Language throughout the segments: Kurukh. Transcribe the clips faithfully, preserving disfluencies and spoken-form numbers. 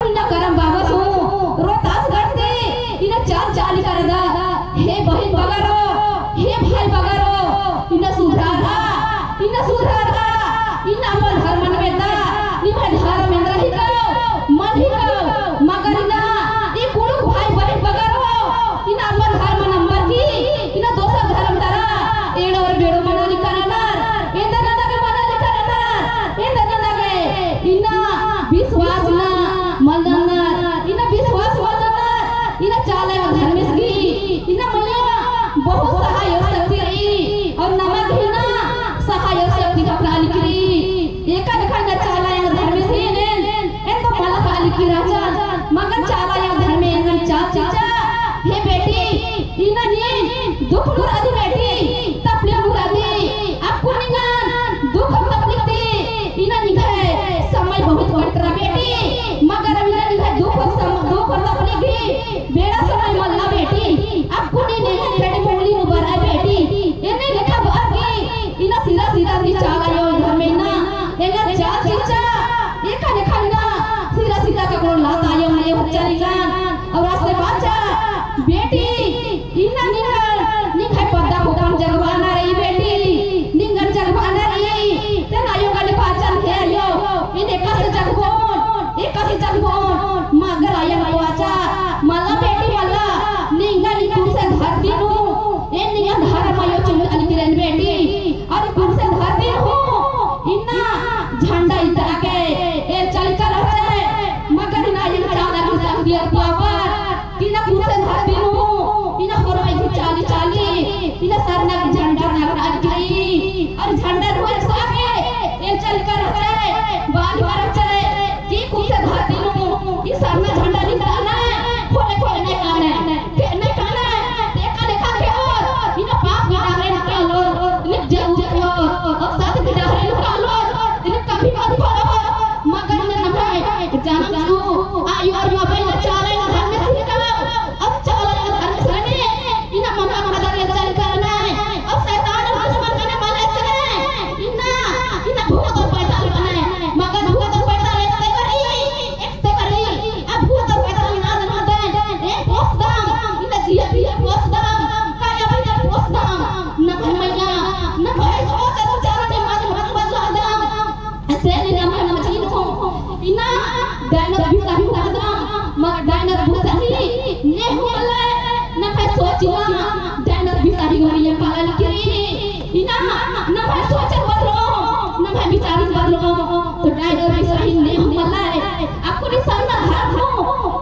इन्ना करम बाबस हूँ रोहतासगढ़ ती इन्ना चाल चाली करदा। हे बहिन बगरो, हे भाई बगरो, इन्ना सुधरारआ, इन्ना सुधरारआ, इन्ना अपन धर्मन बेद्दा। निम्है धर्म एन्दरा हिकौ, मल हिकौ, मगर इन्ना ई कुँड़ुख़ भाई बहिन बगरो, इन्ना अपन धर्मन अम्बरकी इन्ना दोसर धर्म तरा एड़ो और बेड़ो मना लिक्कर रअनर। एन्देर नना गे मना लिक्कर रअनर, एन्देर नना गे इन्ना विश्वास इन्ना मल नन्नर, इन्ना विश्वास मल नन्नर। इन्ना चाला अयो धर्मेस गही इन्ना मइय्याँ बहुत सहाय शक्ति रई, और नमा गही इन्ना सहाय शक्ति ख़क्खरा लिक्की रई। एका लेखा इन्ना चाला अयो धर्मेस गही एन, एन तो मल ख़क्खरा लिक्की रहचा, मगर चाला अयो धर्मे एंगन चाल चिच्चा, हे बेटी, इन्ना नीन दुख नू रअदी बेटी, तकलीफ नू रअदी। अक्कुन निंगन दुख और तकलीफ ती इन्ना निंग्है समय बहुत कटरा बेटी, मगर इन्ना निंग्है दुख और सम-, दुख और तकलीफ गही बेड़ा समय मल्ला बेटी। अक्कुन नीन एंग्है खेड़ी मुंगली नू बरआ बेटी। एन्ने लेखा बअर की इन्ना सिरा सिरा ती चाला अयो धर्मे इन्ना एंगन चाल चिच्चा, एका लेखा इन्ना सिरा सिरा का कोन लाता अयो मयो चलिगन। और आस्ते बाचा बेटी, इन्ना निंगन, निंग्है पद्दा खोपन जगबाना रई बेटी, निंगन जगबाना रई। तेन अयो गने बाचन हे अयो, एन एकासे जगबोन, एकासे जगबोन, मगर अयो बाचा, मल्ला बेटी मल्ला, निंगन ई कुँड़ुख़ धरती नू, एन निंगन धर्म अयो चिन्हआ लिक्की रअन बेटी, और ई कुँड़ुख़ धरती नू, इन्ना झंडा इतरा गे, एरचा लिक्कर रहचा, मगर इन्ना अयो चाला गही शक्ति और power, इन्ना कुँड़ुख़ धरती नू, इन्ना होरमर गही चाली चाली, इन्ना सरना गही झंडा नगरा गही, और झंडा नू एरचा गे, एरचा लिक्कर रहचा, बआ लिक्कर रहचा, कि कुँड़ुख़ धरती नू, ई सरना झंडा निंदना, होले होले ने काने, के ने काने, ते का लेखा के और, इन्ना पाप गही डहरे नू कालोर, इन्ना जरूर के और, और सत गही डहरे नू कालोर, इन्ना कभी मत खोलोर, मगर इन्ना नम्है जनम नू, अयो और बाबा इन्ना चाला अयो धर्मेस हिकौ, अब चाला अयो धर्मेस रअनर, इन्ना मना मना दर चल करना, अब शैतान और दुश्मन कने मले चले, इन्ना, इन्ना भूत और पैताल बने, मगर भूत और पैताल एत्ते करी, एत्ते करी, अब भूत और पैताल इन्ना दन मदन, ए पोसदम, इन्ना जिया जिया पोसदम, काया बइया पोसदम, नम्है मइय्याँ, नम्है सोच और विचार के मारे मत बदलादम। असे ने नम्है मझी नू इन्ना डाइन और बिसाही होदम, मगर डाइन और बिसाही ने हूँ मल्ला, नम्है सोच इन्ना डाइन और बिसाही होई पालन करी। इन्ना नम्है सोच बदलो, नम्है विचार बदलो, तो डाइन और बिसाही ने हूँ मल्ला। अक्कुन ई सरना धर्म नू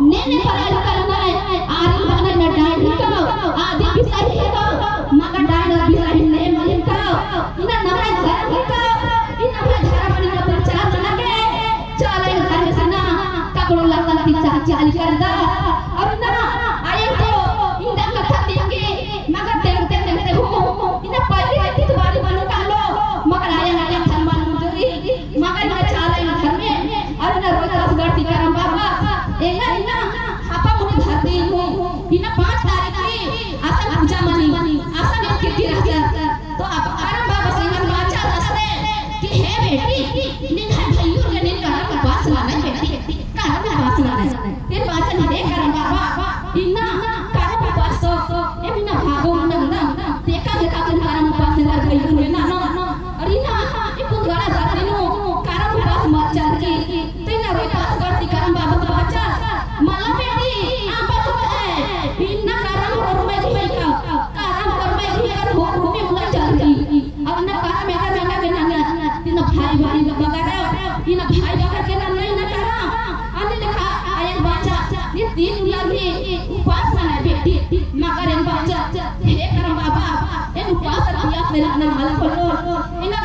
ने ने पालन करना है, आरिन बअना ना डाइन हिकौ, आदिन बिसाही हिकौ, मगर डाइन और बिसाही ने मल हिकौ। इन्ना नम्है धर्म हिकौ, इन्ना नम्है धर्म नू प्रचार नना गे, चाला अयो धर्मेस इन्ना ककड़ो लत्तन ती चा-, चाली करदस। और इन्ना अयो तो इन्ना कत्था तेंगे, मगर तेंगते तेंगते हूँ, इन्ना पल्ली ती तो बारी बनो कालो, मगर अयो ना कत्थन मल मुंजुरी, मगर इन्ना चाला अयो धर्मे, और इन्ना रोहतासगढ़ ती करम बाबा, एंगा इन्ना हापामुनी धरती नू, इन्ना पाँच तारीख की असन पूजा मनी, असन एक के रहचा। तो अब करम बाबस एंगन बाचा दस्ते कि हे बेटी, निंग्है भइयुर गे नीन करम उपास ननय बेटी, करम उपास ननय। ते बाचन हे करम बाबा, इन्ना करम उपास तो, एम इन्ना भागो नंदन, ते का लेखा तुम करम उपास ननय भइयुर गे ननोन। और इन्ना, ई कुँड़ुख़ धरती नू करम उपास मल चलकी। तो इन्ना रोहतासगढ़ ती करम बाबस बाचा, मल्ला बेटी, अम्बा तो है, इन्ना करम होरमर गही हिकौ, करम होरमर गही हिकौ, होरमर गही उल्ला चलकी। अब इन्ना करम एका एका गे नन्ना, इन्ना भाई भाई बगर, इन्ना भाई बगर गे नन्ना इन्ना करम। अन्ने लेखा अयंग बाचा, नीन तीन उल्ला गही उपास ननय बेटी, मगर एन बाचा, हे करम बाबा, एन उपास पियास मेरा ना मल खोलो। इन्ना